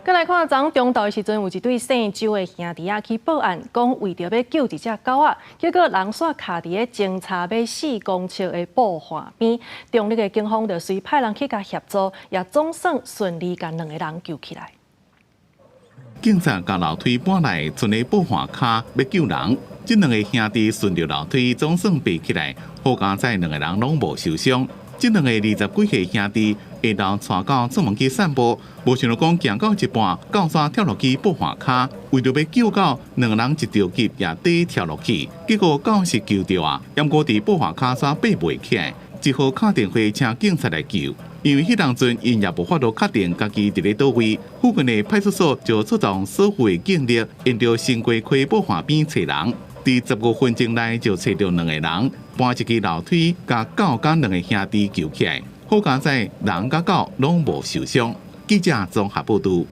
閣來看，昨中晝的時陣，有一對姓周的兄弟仔去報案，講為著欲救一隻狗仔，結果人煞卡佇咧前差欲4公尺的布岸邊，中壢的警方就隨派人去共協助，也總算順利共兩个人救起來。警察共樓梯搬來，賰咧布岸跤欲救人，這兩个兄弟順著樓梯總算爬起來，好佳哉兩个人攏無受傷。這兩个20幾歲兄弟下晝帶狗出門去散步，無想到講行到一半，狗煞跳落去布岸跤，為著欲救狗，兩个人一著急也綴跳落去，結果狗是救著啊，毋過佇布岸跤煞爬袂起來，只好敲電話請警察來救。因為彼當陣𪜶也無法度確定家己佇咧佗位，附近的派出所就出動所有的警力，沿著新街溪布岸邊揣人。佇15分鐘內就揣著兩个人，搬一支樓梯，共狗佮兩个兄弟救起來。好佳哉，人佮狗攏無受傷。記者綜合報導。